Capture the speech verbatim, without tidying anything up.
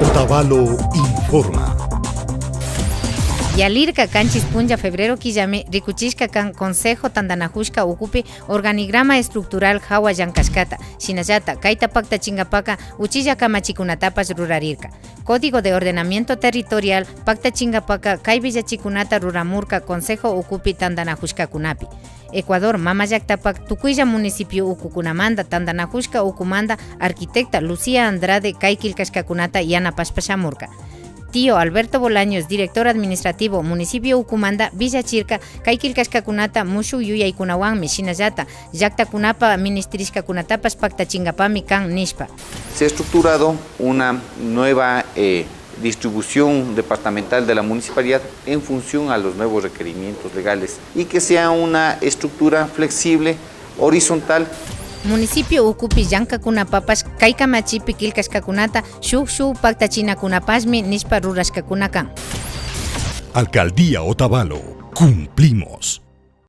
Otavalo informa. Yalirka, kanchis punlla febrero killami rikuchishka kan Consejo tantanajushka ukupi organigrama estructural jawa llankashkata, shinallata kayta paktachinkapaka uchilla kamachikunatapash rurarirka. Código de Ordenamiento Territorial paktachinkapaka kay willachikunata ruramurka Consejo ukupi tantanajushkakunapi. Ecuador mama llaktapak tukuylla municipio ukukunamanta tantanajushka ukumanta arquitecta Lucía Andrade kay killkashkakunata yanapashpa shamurka. Tío Alberto Bolaños, director administrativo municipio ukumanta, willachirka kay killkashkakunata mushuk yuyaykunawanmi, shinallata llaktakunapa ministirishkakunatapash paktachinkapami kan nishpa. Se ha estructurado una nueva eh, distribución departamental de la municipalidad en función a los nuevos requerimientos legales y que sea una estructura flexible, horizontal. Municipio ukupi llankakunapapash kay kamachipi killkashkakunata shuk shuk paktachinakunapashmi nishpa rurashkakuna kan. Alcaldía Otavalo, cumplimos.